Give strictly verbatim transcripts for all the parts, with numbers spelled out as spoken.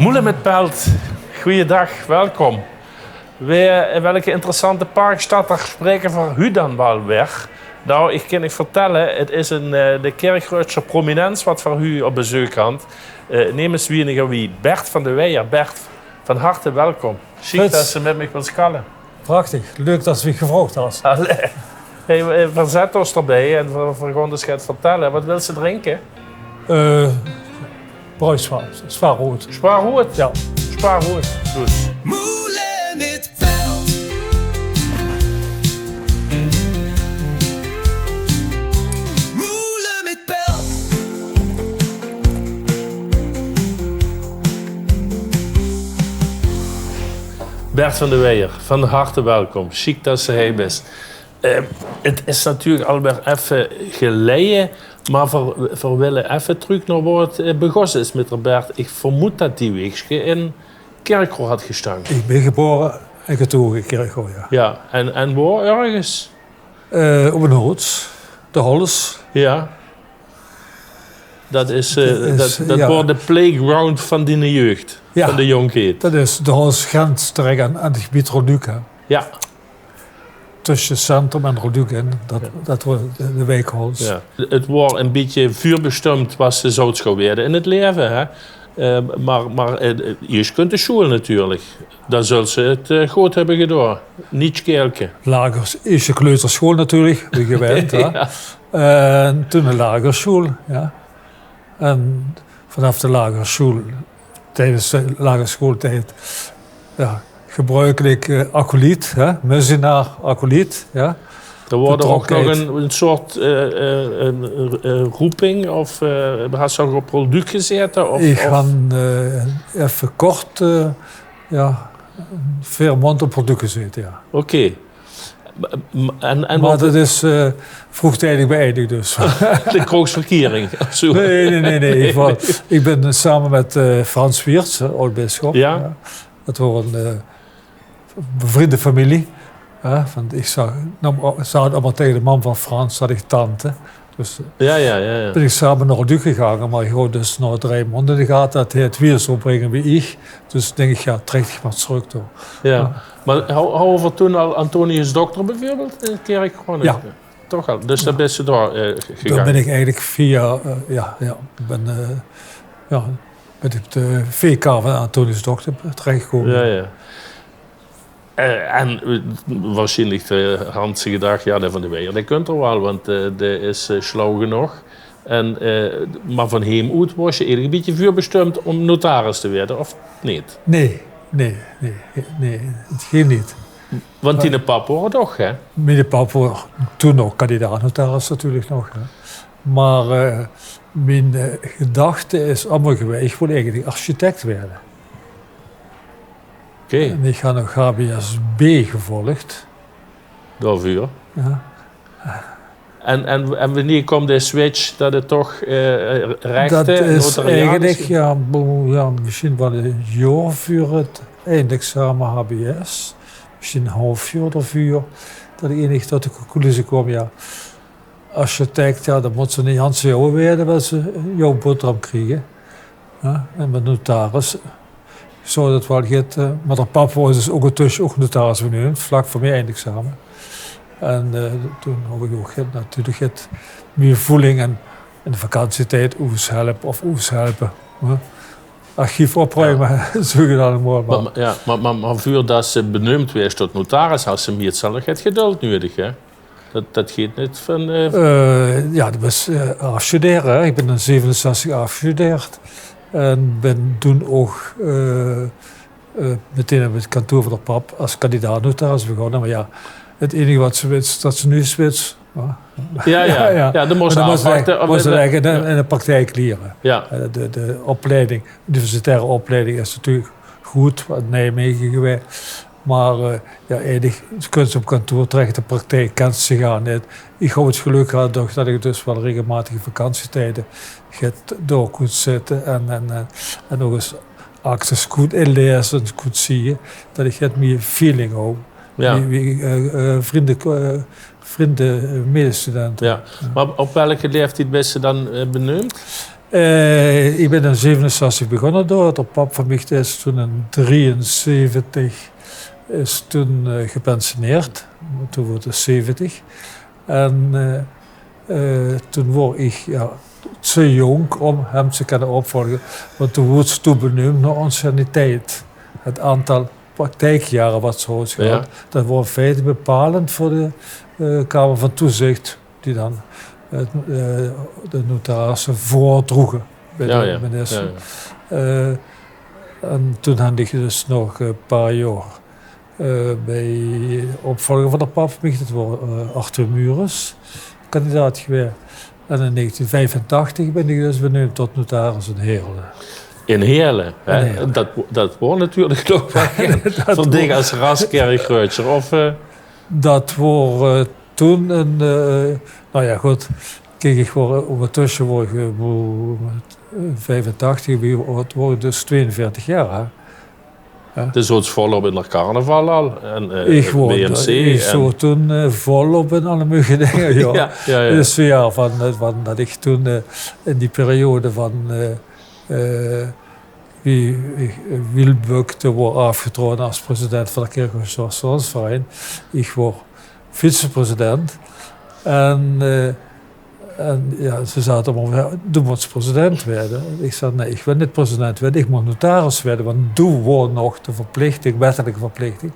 Moele mit Pelt, goojendaag, welkom. Weer, eh, welke interessante Parkstadter spraeke v'r hu dan waal weer? Nou, ich kin uch vertèlle, 't is ein, eh, de Kirchroadsjer prominens wat v'r hu op bezeuk hant. Eh, nemes wieniger wie Bert van de Weijer. Bert, van harte welkom. Sjiek dat se mit mich wils kalle. Prachtig, leuk dat se mich gevraogd has. Allee. Hey, eh, veer zètte ós d'rbie en veer, veer gaon dus get vertèlle. Wat wils se drinke? Eh, Bruis zwaar, zwaar roead. Zwaar roead? Ja. Zwaar roead. Dus. Moele mit Pelt. Moele mit Pelt. Bert van de Weijer, van harte welkom. Sjiek dat se hei bis. Eh, 't is natuurlik alweer effe geleie, mer veer, veer wille effe trök nao wo 't, eh, begós is mit d'r Bert. Ich vermoed dat die wiegske in Kirchroa hat gestange. Ich bin gebore en getoge in Kirchroa, ja. Ja, en, en wo örges? Eh, op ein hoot, de Hols. Ja. Dat is, eh, dat, dat waor de playground van diene jeug, van de jónkheid. Dat is de Hols, grens direk aan, aan 't gebied Rolduc, hè. Ja. Tösse Centrum en Rolduc in, dat, dat waor de, de wiek Hols. Ja. 't Waor ein bietje veurbestömp wat se zouts gaon weëde in 't laeve, hè. Eh, mer, mer, eh, iers kunt de sjoel natuurlik. Dan zuls se 't, eh, good höbbe gedaon. Neet sjaelke. Lager, iers de kleutersjoel natuurlik, wie gewend, hè. Ja. En toen de lager sjoel, ja. En vanaaf de lager sjoel, tijdens de lager sjoeltied, ja, gebruikelik, eh, acolyt, hè, muzienaar, acolyt, ja. D'r waor ouch nog ein, ein soort, eh, eh, ein, eh, roeping, of, eh, has se ouch op Rolduc gezaete, of, ich han, eh, effe kort, eh, ja, veer maond op Rolduc gezaete, ja. Oké. M-, en, en mer dat is, eh, vroegtijdig beëindigd, dus. De kroegsverkiering, of zo. Nee, nee, nee, nee. Ich waor, ich bin same mit, eh, Frans Wiertz, hè, aod-bisschop. Ja. Ja. Dat waor ein, eh, bevriende femilie. Hè, want ich zag, nam, zag allemaol taenge de mam van Frans, zag ich tante. Dus, eh, ja, ja, ja, ja, bin ich same nao Rolduc gegange, mer ich haw dus nao drie maond in de gate dat hae 't wier zouw bringe wie ich. Dus dink ich, ja, trèk dich mer trök, toch. Ja. Ja. Mer hou-, houwe v'r toen al Antonius Dokter bieveurbeeld in 't Kirchroa? Ja. Toch al? Dus dan bis se dao, eh, gegange? Dan bin ich eigelik via, eh, ja, ja, bin, eh, ja, bin ich op de V K van Antonius Dokter terechgekómme. Ja, ja. Eh, en, eh, waarsjienlik, eh, hant ze gedach, ja, dae van de Weijer, dae kunt 'r waal, want, eh, dae is, eh, sjlauw genóg. En, eh, mer van heem oet waors se eigelik e bietje veurbestúmp óm notaris te waere, of neet? Nee, nee, nee, nee, 't ging neet. Want diene pap waor 't toch, hè? Miene pap waor toen nog kandidaat-notaris natuurlik nog, hè. Mer, eh, mien, eh, gedachte is ummer gewaes, ich wól eigelik architect waere. Oké. En ich han nog H B S B gevolg. Daoveur? Ja. En, en, en wienie kump de switch dat 't toch, eh, rechte, notariaat is? Dat is eigelik, ja, boe-, ja, mesjien waal e jaor veur 't eindexame H B S. Mesjien e haof jaor daoveur. Dat ich eigelik tot de conclusie kwaam, ja, architect, ja, dan mós se neet gans zo jóng waere, wils se jóng boteram kriege. Ja, en mit notaris zouw dat waal get, eh, mer d'r pap waor dus ouch intösse ouch notaris beneump, vlak veur mien eindexame. En, eh, toen haw ich ouch get, natuurlik get mieë voeling en in de vakantietied oeshelp of oeshelpe, hè. Archief opruime, ja, zoe gedaon allemaol, mer. Mer, mer, ja, mer, mer, mer veurdat se beneump waers tot notaris, has se mieëtsellig get geduld nudig, hè? Dat, dat geit neet van, eh, Eh, ja, dat is, eh, aafstudere, hè. Ich bin in zevenenzestig aafgestudeerd en bin toen ouch, eh, eh, meteen op 't kantoor van d'r pap es kandidaat-notaris begós. Mer ja, 't einige wat se wits, dat se nuuts wits. Ja. Ja, ja. Ja, ja. Ja, dan mós se aafwachte. Mer dan mós se eigelik in de, in de praktijk liere. Ja. Eh, de, de opleiding, universitaire opleiding is natuurlik good, in Nijmege gewaes. Mer, eh, ja, eigelik kuns se op kantoor terech, de praktijk kins se gaar neet. Ich haw 't gelök gehad dat, dat ich dus waal regelmaotige vakantietieje get door kós zitte en, en, eh, en ouch ins actes kós inlaeze, kós zieë, dat ich get mieë feeling haw. Ja. Wie, wie, eh, eh, vrunde, eh, vrunde, eh, medestudente. Ja. Ja. Mer op, op welke laeftied bis se dan, eh, beneump? Eh, ich bin in zevenenzestig begós dao. De pap van mich is toen in drieënzeventig is toen, eh, gepensioneerd. Toen woort 'r zeventig. En, eh, eh, toen woor ich, ja, te jónk óm häöm te kinne opvolge. Want toen woort toen beneump nao anciëniteit. 't Aantal praktijkjaore wat ze haw gehad, dat woor in feite bepalend veur de, eh, Kamer van Toezich, die dan, eh, de notarissen voordroge bij de minister. Eh, en toen han ich dus nog e paar jaor, eh, bij opvolger van de pap, dat woor, eh, Arthur Mures, kandidaat gewaes. En in negentien vijfentachtig bin ich dus beneump tot notaris in Heerle. In Heerle, hè? Dat, dat woor natuurlik nog waal get veur dich es Raskèrregruuetsjer, of, eh? Dat woor, eh, toen ein, eh, nou ja, good. Kiek, ich woor, óngertösse woor ich, eh, vijfentachtig, wie aad woor ich dus? Tweeënveertig jaor, hè? Ja. Dus zoot volop in de carnaval al. En, eh, ich woor, W M C ich zoot toen, eh, volop in alle meuge dinger, ja. Ja, ja, ja. Dus ja, van, eh, van dat ich toen, eh, in die periode van, eh, eh, wie, eh, Wiel Bukte woor aafgetraoje es president van de Kirchhof Staatsverein. Ich woor vicepresident. En, eh, En ja, ze zagte allemaol: "Ja, doe mós president waere." Ich zag: "Nae, ich wil neet president waere, ich mót notaris waere, want doe woor nog de verplichting, wettelike verplichting,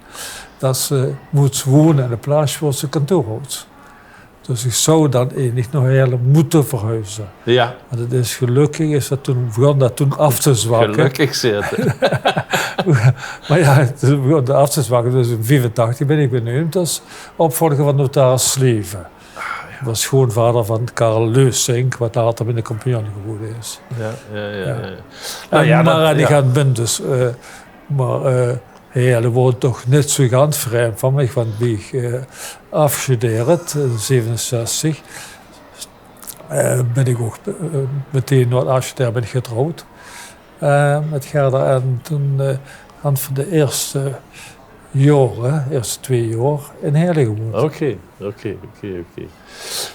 dat ze mós wone in de plaats wo ze kantoor hoots." Dus ich zou dan eigelik nao Heerle mótte verhuize. Ja. Mer dat is gelökkig, is dat toen, begós dat toen aaf te zwakke. Gelökkig, zeet ze. Mer ja, 't begós aaf te zwakke. Dus in viefentachtig bin ich beneump es opvolger van notaris Sleven. Ah, ja. Dat waor sjoonvader van Karel Leusink, wat later miene compagnon gewore is. Ja, ja, ja. Ja. En, mer ich bin dus, eh, mer, eh, Heerle woor toch neet zoe gans vreemp van mich, want wie ich, eh, aafstudeerd, eh, zevenenzestig, eh, bin ich ouch, eh, meteen nao 't aafstudere bin ich getrouwd, eh, mit Gerda. En toen, eh, han v'r de ierste jaore, ierste twee jaor in Heerle gewoond. Oké, oké, oké, oké.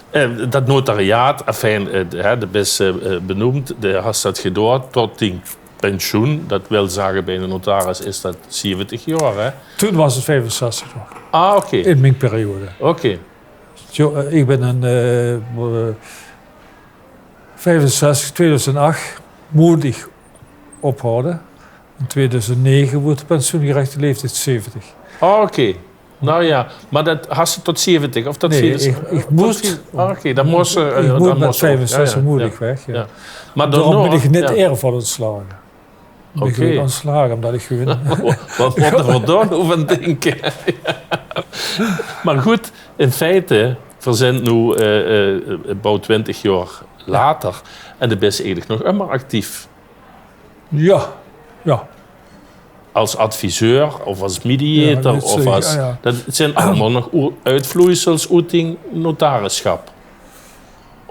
Eh, dat notariaat, enfin, eh, hè, de bis, eh, eh, beneump, de has dat gedoon tot dien pensioen. Dat wil zage, bie eine notaris is dat zeventig jaor, hè? Toen waor 't vijfenzestig jaor. Ah, oké. In mien periode. Oké. Zo, eh, ich bin in, eh, vijfenzestig, tweeduizend ach mót ich ophaoje. In tweeduizend nege woort de pensioengerechte leeftied zeventig. Ah, oké. Nou ja, mer dat has se tot zeventig, of tot... Nae, ich, ich mót, ah, oké, dan mós se, eh, ich mót mit vijfenzestig mót ich weg, ja. Mer daorum bin ich neet eervol óntslage. Bin ich óntslage, ómdat ich gewoon... Wat mótte v'r dao noe van dinke? Mer good, in feite, v'r zint noe, eh, eh, bout twintig jaor later en de bis eigelik nog ummer actief. Ja, ja. Es adviseur of es mediator, ja, dat of es, ja, ja. Dat zint allemaol nog oe-, oetvloeisels oet dien notarisschap.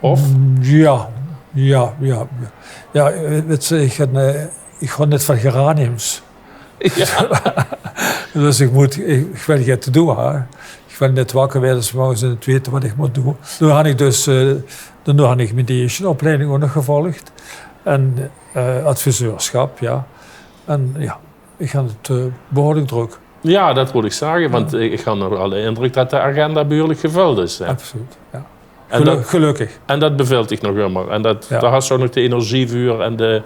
Of? Mm, ja, ja, ja. Ja, eh, wits se, ich han, eh, ich haoj neet van geraniums. Ja. Dus ich mót, ich, ich wil get te doon, hè. Ich wil neet wakker waere 's morges en neet weite wat ich mót doon. Doe han ich dus, eh, doe han ich mien ierste opleiding ouch nog gevolg. En, eh, adviseurschap, ja. En ja, ich han 't, eh, behuurlik drök. Ja, dat wol ich zage, want, eh, ich han nog waal de indrök dat de agenda behuurlik gevöld is, hè. Absoluut, ja. En gelökkig. En dat bevelt dich nog ummer. En dat, dao has se ouch nog de energie veur en de...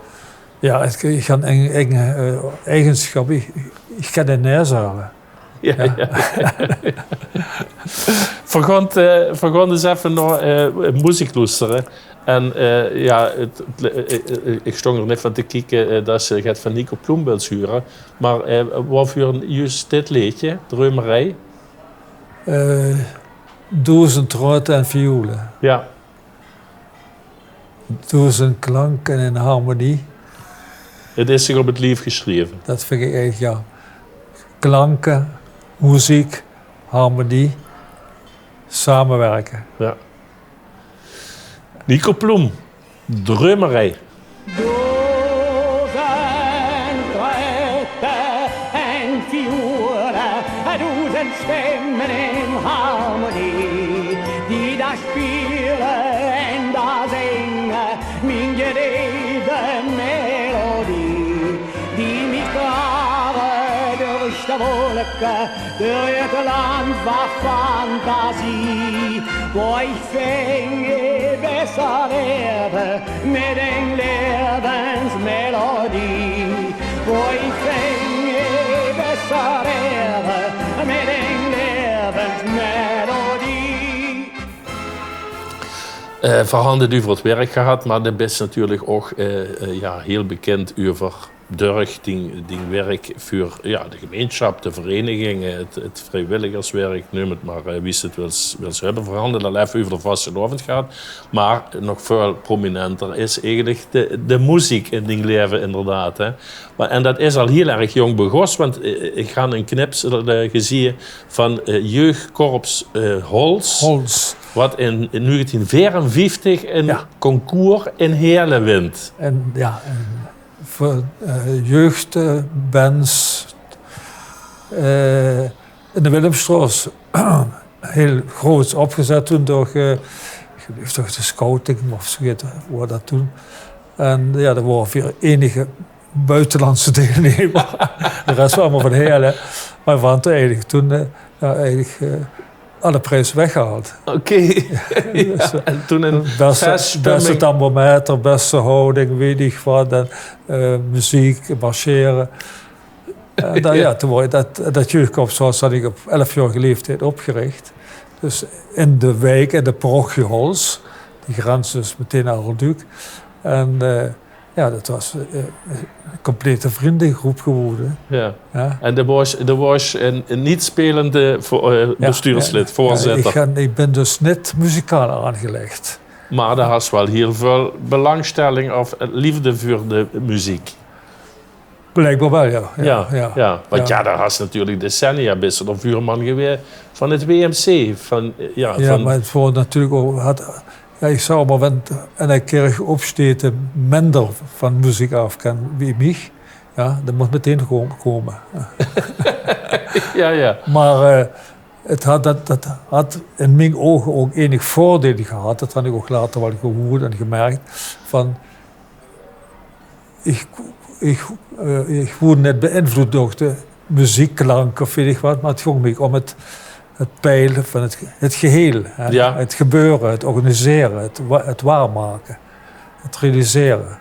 Ja, ich han ein, ein, eh, eigenschap. Ich, ich kin de naes haole. Ja, ja. V'r gaon, eh, v'r gaon ins effe nao, eh, meziek loestere. En, eh, ja, 't, 't, eh, eh, ich stóng d'r net van te kieke, eh, dat se get van Nico Ploem wils hure. Mer, eh, wat veur ein, juus dit leedje, Dreumerij? Eh, Doezend truite en vioele. Ja. Doezend klanke in harmonie. 't Is zich op 't lief gesjreve. Dat vind ich echt, ja. Klanke, meziek, harmonie, samewirke. Ja. Nico Ploem, Dreumerij. Doezend truite en vioele, doezend sjtimme in harmonie, die dao sjpele en dao zinge, mien geleef Wolke, door het land van fantasie. Wo ich fing e besser Lewe mit eng Lewensmelodie. Wo ich fing e besser Lewe mit eng Lewensmelodie. Eh, veer hant 't euver 't werk gehad, mer de bis natuurlik ouch eh, eh, ja, hiel bekind euver durch dien, dien werk veur ja, de gemeinsjap, de vereiniginge, 't, 't vriewilligerswerk, neum 't mer eh, wie se 't wils, wils höbbe. Veer hant 't al effe euver de vastelaovend gehad, mer nog väöl prominenter is eigelik de, de meziek in dien laeve inderdaad. Hè. Mer, en dat is al hiel erg jóng begós, want eh, ich han 'n knipsel eh, gezieë van eh, jeugdkorps eh, Hols, Hols. Wat in, in negentien veerenvieftig 'n Ja. Concours in Heële wint. En ja, en veur eh, jeugdbands eh, in de Willemsstraot. Hiel groots opgezat toen door, eh, ich geluif toch de scouting of zoe get, woar dat toen. En ja, d'r woare veer einige buitenlandse deilnemer. De res woar allemaol van Heële. Mer veer hant eigelik toen eh, ja, eigelik eh, alle prieze weggehaold. Oké. Ja, en toen 'n Beste, beste tambourmaître, beste houding, weit ich wat. En eh, meziek, marcheren. En dan, ja, toen woar dat, dat jeugdkorps Hols han ich op elfjaorige leeftied opgerich. Dus in de wiek, in de parochie Hols. Die grens dus metein aan Rolduc. En eh, ja, dat woar eh, 'n complete vrundegroep gewore. Ja. Ja. En de woars, de woars 'n, 'n niet-spelende vo- eh, bestuurslid, Ja, voorzitter. ich, han- ich bin dus nit muzikaal aangelegd. Mer de has waal hiel väöl belangstelling of eh, leefde veur de meziek. Bliekbaar waal, ja. Ja, ja, want ja, de has natuurlik decennia bis de vuurman gewaes van 't W M C. Van, eh, ja, Ja, van, mer 't woar natuurlik ouch, had, ja, ich zou mer, wen in de kirch opsteet, minder van meziek aaf kan wie mich, ja, dan mós metein gewoon kómme. ja, ja. Mer eh, 't had, dat, dat had in mien ouge ouch einig veurdeil gehad. Dat han ich ouch later waal gehuurd en gemerk. Van, ich, ich, eh, ich woar nit beïnvloed door de muziekklanke of weit ich wat, mer 't góng mich óm 't, 't peil van 't, 't geheel. Hè? Ja. 't Gebeure, 't organisere, 't wa- 't waarmake, 't realisere.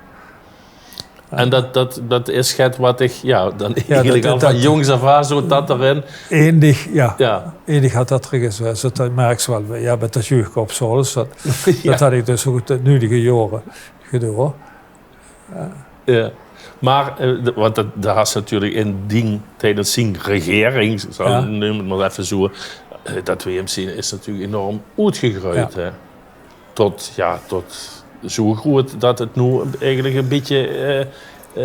En dat, dat, dat is get wat ich, ja, dan dat- eigelik al dat- van jongs aaf aan zo dat d'rin. Einig, ja. Ja. Einig had dat d'r gezat. Dat merks se waal. Ja, mit dat jeugdkorps Hols, dat, Ja. dat had ich dus ouch de nuuedige jaore gedoon. Ja. Mer, eh, de- want dat, dat has natuurlik in dien, tijdens zien regering, zal Ja. neum 't mer effe zo, eh, dat W M C is natuurlik enorm oetgegreujd, Ja. hè. Tot, ja, tot zo groeët dat 't noe eigelik 'n bietje eh,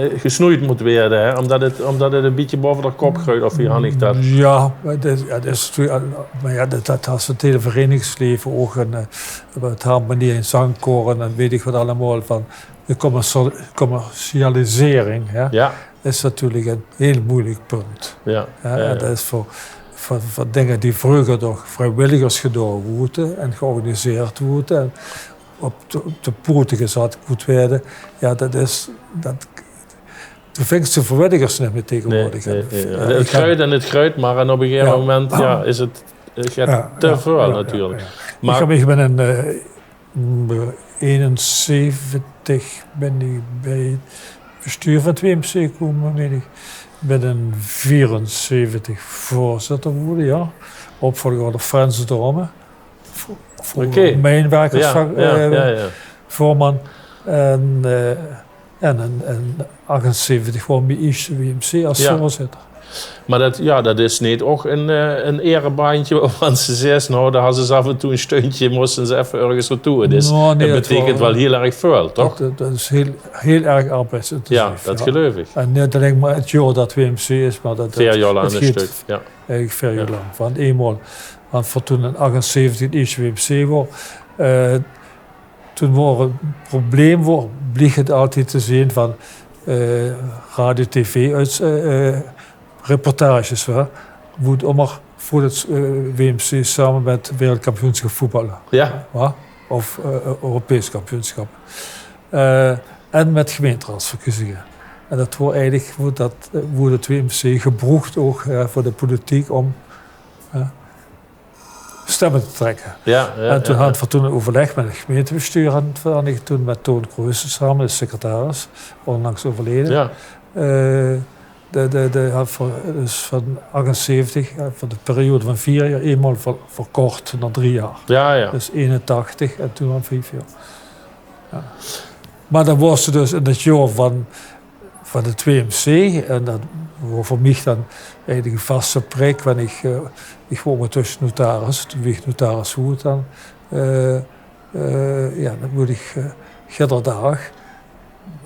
eh, gesnoeid mót waere, hè, omdat 't, omdat 't 'n bietje baove de kop greujt, of wie han ich dat? Ja, mer dat, ja, dat is natuurlik, mer ja, dat, dat has 't hele vereinigingsleven ouch, en eh, 't harmonie- en zangkoor en weit ich wat allemaol, van de commercial- commercialisering, hè, Ja, is natuurlik 'n hiel moeilik punt. ja, Ja, ja, en dat is veur, veur, veur dinger die vreuger door vriewilligers gedoon woorte en georganiseerd woorte en op de, op de pote gezat mót waere, ja, dat is, dat, doe vings de vriewilligers nit mie Nee, taegewoordig. nee, En nee. ja, En 't ich han- greujt en 't greujt, mer en op 'n gegaeve Ja. moment, ja, is 't, 't geit Ja, te ja, väöl ja, natuurlik. ja. Mer Ich han, ich bin in eh, eenenzeventig bin ich bie 't bestuur van 't W M C gekómme, weit ich. Bin in veerenzeventig veurzitter gewore, ja. Opgevolg door Frans Drome. Vro- vroeger Oké. mijnwerkers ja, van, ja, eh, ja, ja. Voorman. En eh, en in, in achtenzeventig woar mien ieësjte W M C as Ja. veurzitter. Mer dat, ja, dat is neet ouch 'n, eh, 'n erebaantje wovan se zaes, nou, dao has se aaf en toe 'n sjtundje, mós se effe örges nao toe. Dus Nou, nee, dat dat beteikent wel- waal hiel erg väöl, toch? Dat, dat is hiel, hiel erg arbeidsintensief. Ja, dat geluif ich. En neet allein mer 't jaor dat W M C is, mer dat, dat, Veer jaor lang dat aan 'n geit stök. Ja. Eigelik veer jaor Ja. lang. Van eemol, want veur toen in achtenzeventig 't ieësjte W M C woar, eh, toen woar 't probleem, woar, bleek 't altied te zeen van eh, radio, tv, uits- eh, eh, reportages, hè, woe 't ummer veur 't eh, W M C same mit wereldkampioenschap voetballe, Ja. hè, of eh, Europees kampioenschap. Eh, en mit gemeinteraadsverkezinge. En dat woort eigelik, woort dat, eh, woort 't W M C gebroek ouch, eh, veur de politiek óm, eh, stemme te trèkke. En toen hadde v'r toen 'n euverlèk mit 't gemeintebestuur en toen mit Toon Kreusen same, de secretaris, ónlangs euverleje. Eh, de, de, de had veur, dus van achtenzeventig, eh, veur de periode van veer jaor, einmaol ver-, verkort nao drie jaor. Dus einentachtig en toen van vief jaor. Mer dan woors se dus in 't jaor van, van 't W M C, en dat woor veur mich dan eigelik 'n vaste prik, want ich, eh, ich woor óngertösse notaris, toen ich notaris woort dan, eh, eh, jao, dan woort ich, eh, gidderdaag,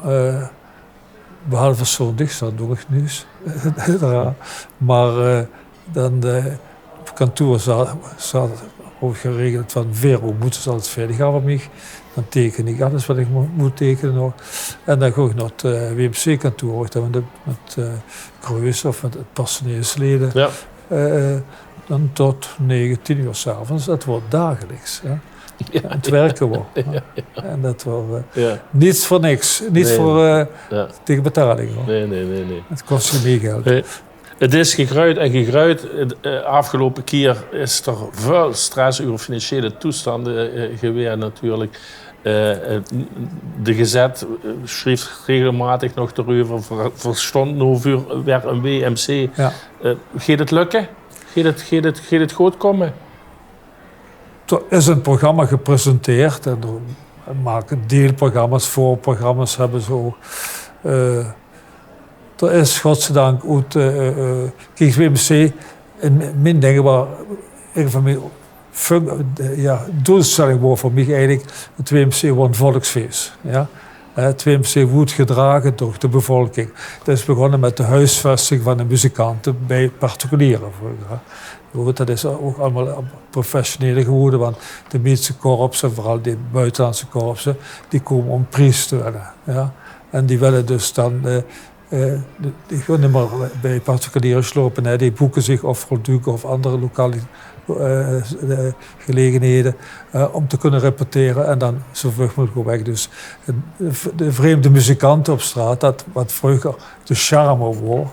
eh, behalve zóndigs, dat doon ich noets, mer, eh, dan, eh, op kantoor zaot, zaot, woort geregeld van veer oer mót se alles veerdig höbbe, mich. Dan teken ich alles wat ich mo-, mót tekene nog. En dan góng ich nao 't, eh, W M C-kantoor, dan mit, mit, eh, Kreusen of mit 't personeelslede. Eh, dan tot nege, tien oer 's aoves. Dat woor dageliks, hè. Aan 't wirke woor. En dat woor, eh, niets veur niks. Niets veur, eh, tege betaling, huur. Nae, nae, nae, nae. 't Kos dich mie geld. 't Is gegreujd en gegreujd. 't, eh, aafgeloupe kier is d'r väöl stress euver financiële toestande, eh, gewaes natuurlik. Eh, eh, de gezèt, eh, sjrief regelmaotig nog d'reuver. Ver-, verstóng noe veur weer 'n W M C. Eh, geit 't lökke? Geit 't, geit 't, geit 't good kómme? D'r is 'n programma gepresenteerd en d'r make deelprogramma's, veurprogramma's höbbe ze ouch. Eh, d'r is godzijdank oet, eh, eh, kiek, W M C, in mien dinge woor, ein van mien fun-, eh, jao, doelstelling woor veur mich eigelik, 't W M C woor 'n volksfees, jao. Eh, 't W M C woort gedrage door de bevolking. Dat is begós mit de hoesvesting van de muzikante bie particuliere vreuger, hè. Good, dat is ouch allemaol professioneler gewore, want de meiste korpse, veural die boetelandse korpse, die kómme óm pries te winne, jao. En die wille dus dan, eh, eh, die, die gaon neet mie bie particuliere sjlaope, hè. Die boeke zich of Roel Duc of anger lokale, eh, eh, gelegenhede, eh, óm te kónne repetere en dan zoe vlug meugelik weg. Dus, eh, de vreemde muzikante op straot, dat wat vreuger de charme woor,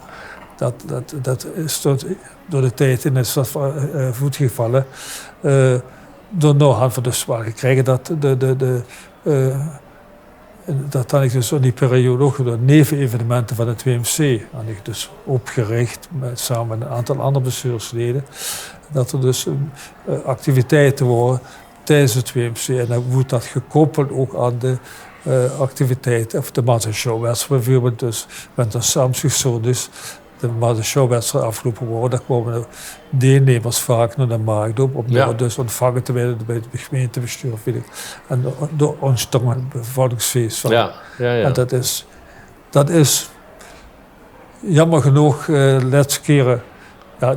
dat, dat, dat is tot door de tied in is dat, eh, eh, voetgevalle. Eh, daonao hadde v'r dus waal gekrege dat de, de, de, eh, dat han ich dus in die periode ouch door neve-evenemente van 't W M C, han ich dus opgerich, mit, same mit 'n aantal anger bestuurslede, dat d'r dus, eh, activiteite wore tiedes 't W M C. En dan woort dat gekoppeld ouch aan de, eh, activiteite, of de Mans en Sjouwwedstrijd bieveurbeeld. Dus, wen d'r samsdigs, zóndigs de Mans en Sjouwwedstrijd aafgeloupe woor, dan kwome de deelnemers vaak nao de markt op, óm dao dus óntvange te waere bie 't gemeintebestuur, weit ich. En dao, dao óntstóng 't volksfees van. En dat is, dat is jammer genóg, eh, de lètste kiere, jao,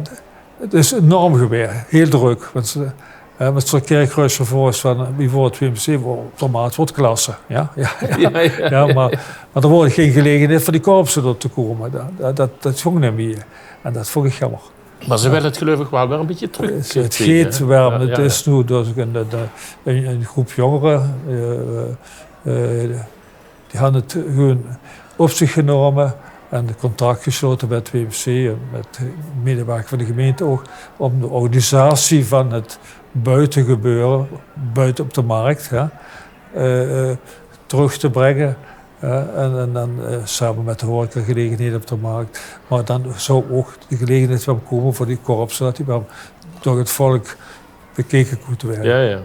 't is enorm gewaes, hiel drök. Want ze, hè, mit zoe'n Kirchröadsjer veur is van, eh, wie veur 't W M C, woort op de maat, woort klasse. Jao, jao, jao. Jao, jao, jao. Mer, mer d'r woort gein gelegenheid veur die korpse dao te kómme. Dat, dat, dat, dat góng neet mie. En dat vónj ich jammer. Mer ze wille 't, geluif ich, waal weer e bietje trök. 't Geit weer, mer 't is noe dus 'n, 'n, 'n, 'n groep jóngere, eh, eh, die han 't gewoon op zich genómme en 'n contract gesjlaote mit W M C en mit medewerking van de gemeinte ouch, óm de organisatie van 't boetegebeure, boete op de markt, hè, eh, eh, trök te bringe, hè, en, en dan, eh, same mit de horecagelegenhede op de markt. Mer dan zou ouch de gelegenheid waal kómme veur die korpse, dat die waal door 't volk bekeke kónne waere. Jao, jao.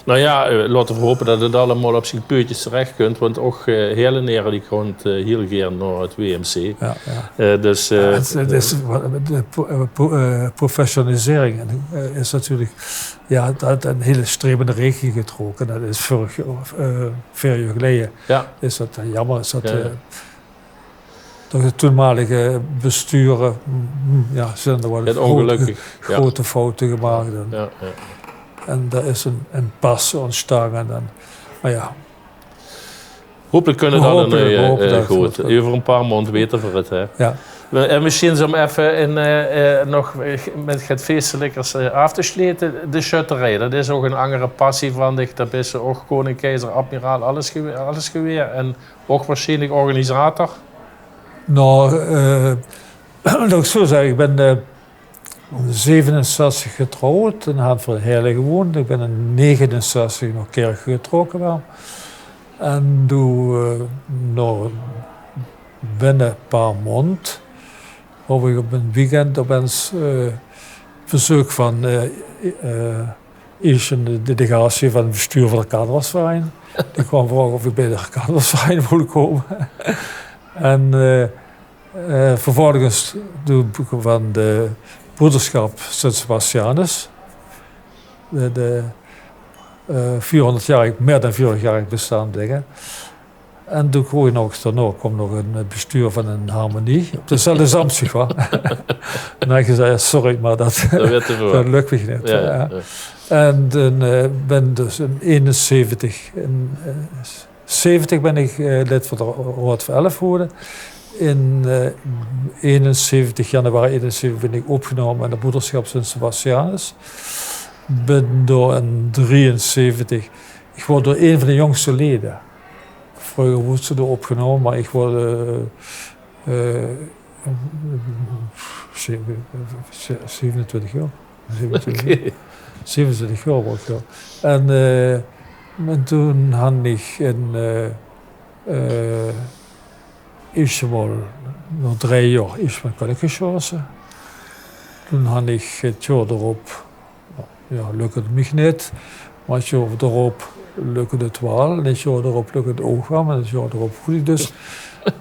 Noe jao, eh, laote v'r hope dat 't allemaol op zien peutjes terech kump, want ouch, eh, Heëlenere die gaon, eh, hiel gaer nao 't W M C. Jao, jao. Eh, dus, eh, 't is, 't is, de pro-, eh, pro-, eh, professionalisering, eh, is natuurlik, jao, dat haet 'n hiel stremende richting getrokke. Dat is veurig jaor, eh, veer jaor geleje. Jao. Is dat, eh, jammer, is dat, jao, jao, eh, door de toenmalige besture, mm, mm, jao, zeen d'r waal grote, grote foute gemaak. En, en dao is 'n impasse óntstange. En, mer jao. Hopelik kump 't dan, eh, good. Euver e paar maond weite v'r 't, hè. Jao. En mesjien óm effe in, eh, eh, nog, eh, mit get feestelikkers, eh, aaf te sjlete. De sjötterij, dat is ouch 'n anger passie van dich. Dao bis se ouch keuning, keizer, admiraal, alles gewe-, alles gewaes. En ouch waarsjienlik organisator. Nou, eh, laot ich zo zègke, ich bin eh, zevenenzestig getrouwd en han veur Heële gewoond. Ich bin in negenenzestig nao Kirchroa getrokke waal. En doe, eh, nou, binne e paar maond, haw ich op e weekend opens eh, bezeuk van eh, eh, ieësj 'n delegatie van 't bestuur van de carnavalsverein. Die kwaam vraoge of ich bij de carnavalsverein wol komme. En eh, eh, vervolgens doe van de broederschap Sint Sebastianus. De, de eh, vierhonderdjarig, mier dan vierhonderdjarig bestaan dinge. En doe kroog ich nog, daonao kwaam nog e eh, bestuur van 'n harmonie. Op dezelfde Samstig, wa? En dan gezag: "Sorry, maar dat, dat lukt mich neet." Ja, ja. En doe eh, bin dus in eenenzeventig, in eh, zeventig bin ich eh, lid van de Raod van Elf gewore. In eh, eenenzeventig, januari eenenzeventig, bin ich opgenome in de broederschap Sint Sebastianus. Bin doe in drieënzeventig, ich woor doe ein van de jóngste lede. Vreuger woort ze doe opgenome, maar ich woor eh, eh, zeve-, ze-, zevenentwintig jaor. Zevenentwintig jaor. Zevenentwintig jaor woor ich doe. En eh, en doe han ich in eh, eh, ieësj maol nao drei jaor ieësj mien keuning gesjaose. Doe han ich 't jaor d'rop, ja, lukde mich neet. Maar 't jaor d'rop lukde 't waal. En 't jaor d'rop lukde 't ouch waal. Maar 't jaor d'rop woort ich dus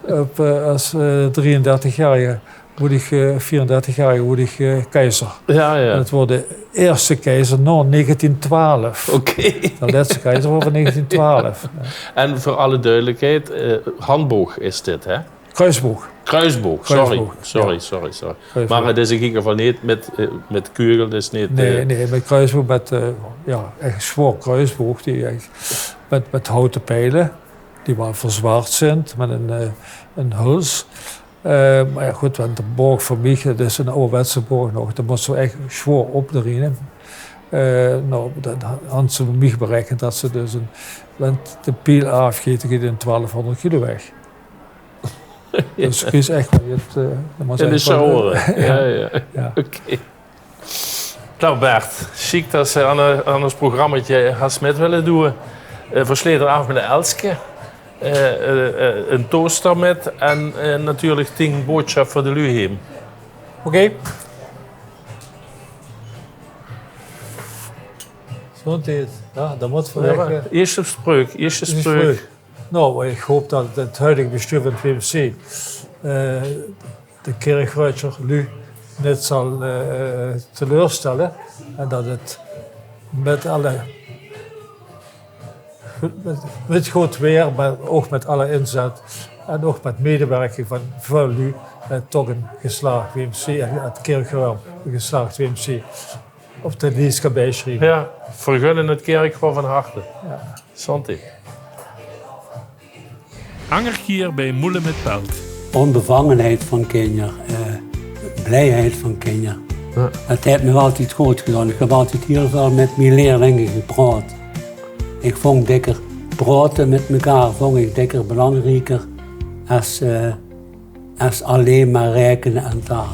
op eh, es eh, drieëndertigjarige woort ich eh, vierëndertigjarige woort ich eh, keizer. Ja, ja. En 't woor de ieësjte keizer nao negentien twaalf. Oké. De lèste keizer woor van negentien twaalf. Ja. En veur alle duidelijkheid, eh, handboog is dit, hè? Kruisboog. Kruisboog, sorry. Kruisboog, ja. Sorry, sorry, sorry. Kruisboog. Maar 't is in eder geval neet mit eh, mit kugel, dus neet Nee, eh, nee, mit kruisboog, mit eh, ja, ech zwaor kruisboog, die ech mit, mit houte piele, die waal verzwaard zint, mit 'n eh, 'n huls. Eh, maar ja, good, want de boog veur mich, dat is 'n awwerwetse boog nog. Dao mós se ech zwaor op drieëne. Eh, nou, dan ha-, han ze bie mich berekend dat se dus 'n, want de piel aafgeet, geit 'n twaalfhonderd kilo weg. Dus 't is ech waal 't eh, dan mós se In de ech waal eh, sjouwer. Ja, ja. Ja. Oké. Nou, Bert, sjiek dat se aan, eh, aan ós programmaatje has mit wille doon. Eh, veer sjlete aaf mit 'n elske. Eh, eh, eh, 'n toast d'rmit en eh, natuurlik tien boodsjap veur de luuj heem. Oké. Gezondheid. Ja, dan mót v'r Ja, weg, maar eh, ieësj op spreuk, ieësj op spreuk. Nou, ich haop dat 't huidige bestuur van 't W M C eh, de Kirchroadsjer luuj neet zal eh, teleurstelle. En dat 't mit alle, mit, mit good weer, maar ouch mit alle inzet en ouch mit medewerking van väöl luuj, eh, toch 'n geslaagd W M C en 't Kirchroa 'n geslaagd W M C op de lies kan bijsjrieve. Ja, vergunne 't Kirchroa van harte. Ja. Santé. Anger kier bij Moele mit Pelt. Ónbevangenheid van kinjer, eh, blijheid van kinjer. Ja. Dat haet mich altied good gedaon. Ich höb altied hiel väöl mit mien leerlinge gepraot. Ich vóng dikker praote mit mekaar, vóng ich dikker belangrieker es eh, es allein maar raekene en taal.